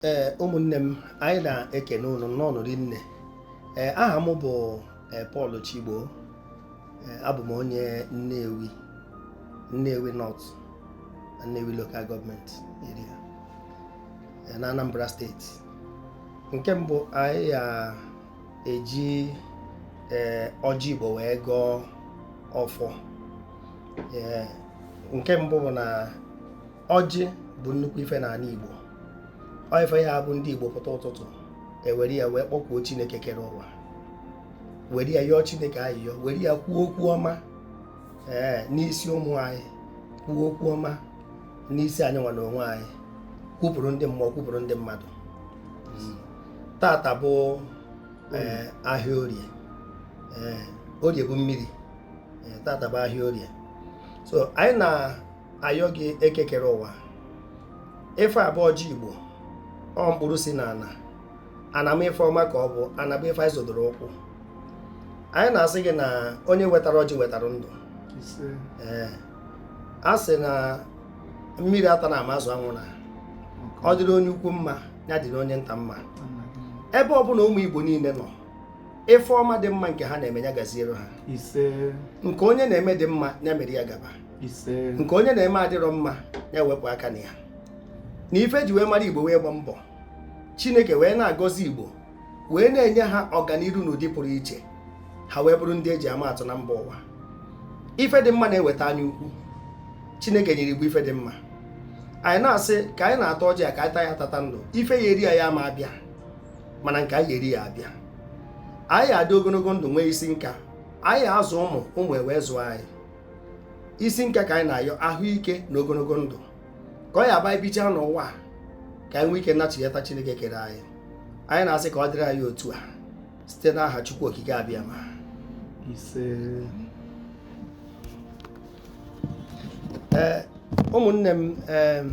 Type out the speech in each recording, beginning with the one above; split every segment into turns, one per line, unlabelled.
Ee, ụmụnne m, anyị na-ekene unu. Nnọọ rinne. Ee, aha m bụ Paul Chigbo. Ee, abụ m onye Nnewi, Nnewi North, Nnewi Local Government Area na Anambra Steeti. Nke mbụ, anyị ya eji ee ọjị Igbo wee gọọ ọfọ. Ee, nke mbụ bụ na ọjị bụ nnukwu ife n'ala Igbo. Ọ ife ya bụ ndị Igbo pụta ụtụtụ, ewere ya wee kpọkwuo Chineke kere ụwa, were ya yọọ Chineke ayịyọ, were ya kwuo okwu ọma ee n'isi ụmụ anyị, kwuo okwu ọma n'isi anyị nwa na onwe anyị, kwupụrụ ndị mmụọ, kwupụrụ ndị mmadụ. Tata bụ ee ahịa Orie. Ee, Orie bụ mmiri. Ee, tata bụ ahịa Orie. So anyị na-ayọ gị, Eke kere ụwa, ife abụọ ọjị Igbo, ọ mkpụrụ si n'ala ana m, ife ọma ka ọ bụ ana bụ ife anyị zọdoro ụkwụ. Anyị na-asị gị na onye wetara ọjị wetara ndụ. Ee, a sị na mmiri ata na ama azụ anwụ na ọ dịrị onye ukwu mma, ya dịrị onye nta mma. Ebe ọbụla ụmụ Igbo niile nọ, ife ọma dị mma nke ha na-eme, ya gaziere ha. Nke onye na-eme dị mma, ya mere ya gaba. Nke onye na-eme adịrọ mma, ya wepụ aka na ya. Na ife eji wee mara Igbo wee gba mbọ, Chineke wee na-agọzi Igbo, wee na-enye ha ọganiru n'ụdị pụrụ iche, ha wee bụrụ ndị eji ama atụ na mba ụwa. Ife dị mma na-eweta anya ukwu. Chineke nyere Igbo ife dị mma. Anyị na-asị ka anyị na-ata ọjị ya, ka anyị taa ya tata ndụ. Ife ya eri ya, ya ama abịa, mana nke anyị eri ya abịa. Anyị adị ogologo ndụ, nwee isi nka, anyị azụ ụmụ, ụmụ ewee zụọ anyị. Isi nka ka anyị na-ayọ, ahụike na ogologo ndụ, ka ọ ya aba bichaa n'ụwa, ka anyị nwee ike nachighata Chineke kere anyị. Anyị na-asị ka ọ dịrị anyị otu a site n'aha Chukwu Okike Abịama.
Ise.
Ee, ụmụnne m, ee,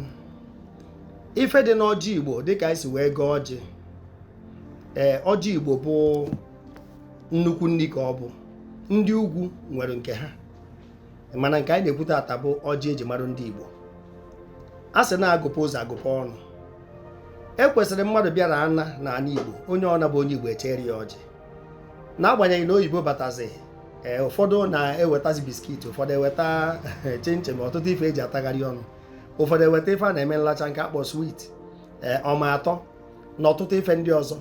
ife dị n'ọjị Igbo, dịka anyị si wee gọọ ọjị, ee, ọjị Igbo bụ nnukwu nri ka ọ bụ. Ndị ugwu nwere nke ha, mana nke anyị na-ekwu tata bụ ọjị eji mara ndị Igbo. A sị na-agụpụ ụzọ agụpụ ọnụ. E kwesịrị mmadụ bịara ana n'ala Igbo, onye ọna bụ onye Igbo echere ya ọjị, n'agbanyeghị na oyibo batazi. Ee, ụfọdụ na-ewetazi biscuit, ụfọdụ eweta chinchin, ọtụtụ ife eji atagharị ọnụ, ụfọdụ eweta ife a na-eme nlacha nke akpọ sweet, ee, ọma atọ na ọtụtụ ife ndị ọzọ.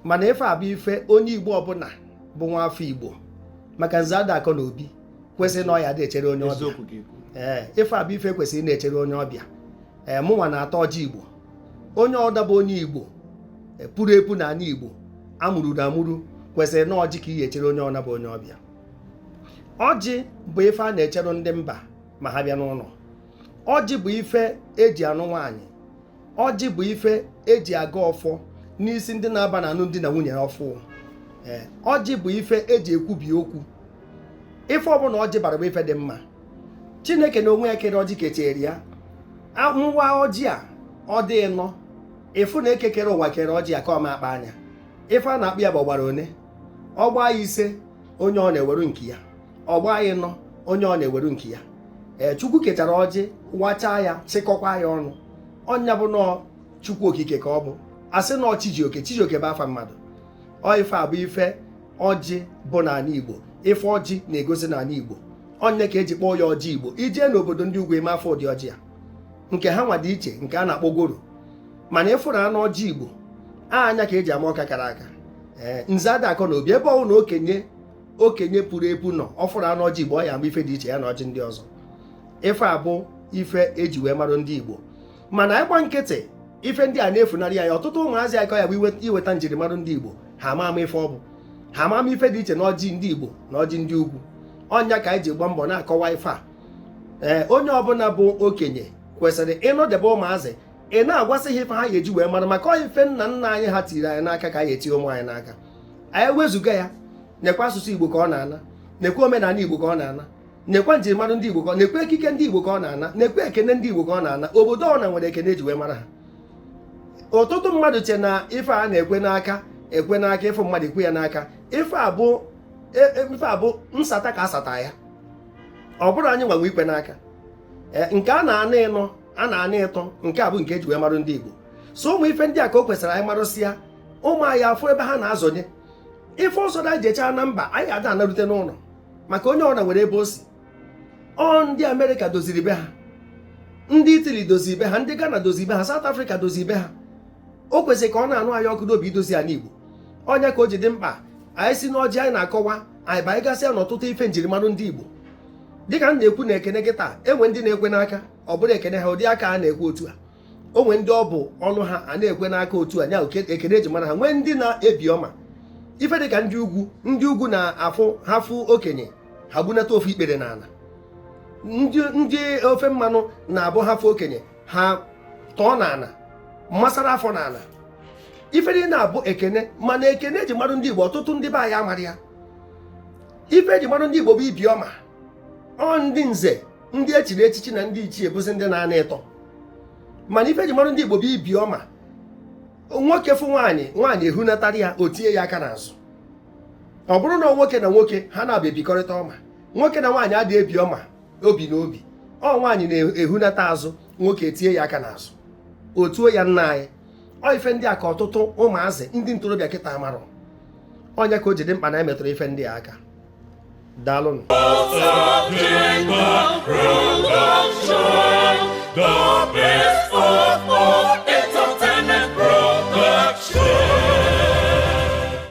Mana ife a bụ ife onye Igbo ọbụla bụ nwa afọ Igbo, maka nze ada akọ na obi, kwesịrị na ọ ya dị echere onye ọbịa. Ee, ife a bụ ife kwesịrị na-echere onye ọbịa. Ee, mụnwa na-ata ọjị Igbo. Onye ọda bụ onye Igbo pụrụ epu n'ala Igbo, amụruru amụrụ, kwesịrị na ọjị ka ị echere onye ọna bụ onye ọbịa. Ọjị bụ ife a na-echere ndị mba ma ha bịa n'ụlọ. Ọjị bụ ife eji anụ nwaanyị. Ọjị bụ ife eji aga ọfọ n'isi ndị na-aba na alụmdi na nwunye ọfụ. Ee, ọjị bụ ife eji ekwubi okwu. Ife ọbụla ọjị bara bụ ife dị mma. Chineke na onwe ya kere ọjị, kechere ya ngwa ọjị a ọ dị ịnọ. Ịfụ na Eke kere ụwa kere ọjị a ka ọ ma akpa anya. Ife a na-akpụ ya bụ ọgbara one. Ọ gbaa ya 5, onye ọ na-eweru nke ya. Ọ gbaa ya 4, onye ọ na-eweru nke ya. Ee, Chukwu kechara ọjị, wachaa ya, chịkọkwa ya ọnụ. Ọnya bụ nọọ Chukwu Okike ka ọ bụ. Asị na Chijioke, Chijioke bụ afa mmadụ. Ọ ife a bụ ife ọjị bụ n'ala Igbo, ife ọjị na-egosi n'ala Igbo. Ọnya ka eji kpọọ ya ọjị Igbo. Ijee n'obodo ndị ugwu, ime afọ ụdị ọjị a nke ha nwa dị iche, nke a na-akpọ goro. Mana ịfụrụ anụ ọjị Igbo anya ka eji ama ọka kara aka. Ee, nze ada akọ na obi, ebe ọwụ na okenye okenye pụrụ epu nọ, ọ fụrụ anụ ọjị Igbo, ọ ya ama ife dị iche ya na ọjị ndị ọzọ. Ife a bụ ife eji wee marụ ndị Igbo. Mana ịgba nkịtị, ife ndị a na-efunarị ya. Ọtụtụ ụmụazị akọ ya bụ iweta njirimara ndị Igbo, ha ama ama ife ọ bụ, ha ama ama ife dị iche na ọjị ndị Igbo na ọjị ndị ugwu. Ọnya ka anyị ji gba mbọ na-akọwa ife a. Ee, onye ọbụla bụ okenye kwesịrị ịnọdebe ụmụazị, ị na-agwasị ha ife ha ga-eji wee mara, maka ife nna nna anyị ha tiri anyị n'aka ka anyị etinye ụmụ anyị n'aka. Anyị wezụga ya, nekwa asụsụ Igbo ka ọ na-ana, nekwa omenala Igbo ka ọ na-ana, nekwa njirimara ndị Igbo ka ọ nekwa ekike ndị Igbo ka ọ na-ana, nekwa ekene ndị Igbo ka ọ na-ana. Obodo ọ na nwere ekene eji wee mara ha. Ọtụtụ mmadụ che na ife a na-ekwe n'aka, ekwe n'aka, ịfụ mmadụ ekwe ya n'aka. Ife a bụ nsata ka asata ya. Ọ bụrụ anyị nwanwe ikwe n'aka, nke a na-ana ịnọ, a na-ana ịtọ, nke a bụ nke eji wee mara ndị Igbo. So ụmụ ife ndị a ka o kwesịrị anyị marụsịa, ụmụ anyị afụ ebe ha na-azọnye. Ife ọzọ na anyị jechaa na mba, anyị ada anarute n'ụlọ, maka onye ọbụla nwere ebe o si. Ọ ndị Amerịka doziri be ha, ndị Itali doziri be ha, ndị Ghana doziri be ha, South Africa doziri be ha. O kwesịrị ka ọ na-anụ anyị ọkụ n'obi idozi ala Igbo. Ọnya ka o ji dị mkpa anyị si n'ọjị anyị na-akọwa, anyị banye gasịa n'ọtụtụ ife njirimara ndị Igbo. Dịka m na-ekwu na ekene kịta, enwe ndị na-ekwe n'aka, ọ bụrụ ekene ha ụdị aka a na-ekwe otu a. O nwee ndị ọ bụ ọnụ ha a na-ekwe n'aka otu a, nya ekene eji mara ha. Nwee ndị na-ebi ọma, ife dịka ndị ugwu. Ndị ugwu na-afụ ha fụ okenye, ha gbunata ofu ikpere n'ala. Ndị ofe mmanụ na-abụ ha fụ okenye, ha tọọ n'ala, masara afọ n'ala. Ife dị na-abụ ekene, mana ekene eji marụ ndị Igbo, ọtụtụ ndị be anyị amara ya. Ife eji marụ ndị Igbo bụ ibi ọma. Ọ ndị nze, ndị echiri echichi na ndị ichie bụzi ndị na-ana ịtọ, mana ife eji marụ ndị Igbo bụ ibi ọma. Nwoke fụ nwaanyị, nwaanyị ehunatara ya, o tie ya aka n'azụ. Ọ bụrụ na nwoke na nwoke ha na-abịa ebikọrịta ọma, nwoke na nwaanyị adịghị ebi ọma obi na obi. Ọ nwaanyị na-ehunata azụ, nwoke etie ya aka n'azụ, o tuo ya nna anyị. Ọ ife ndị a ka ọtụtụ ụmụazị ndị ntorobịa kịta amarọ. Ọnya ka o ji dị mkpa na anyị metụrụ ife ndị a aka. Daalụnụ.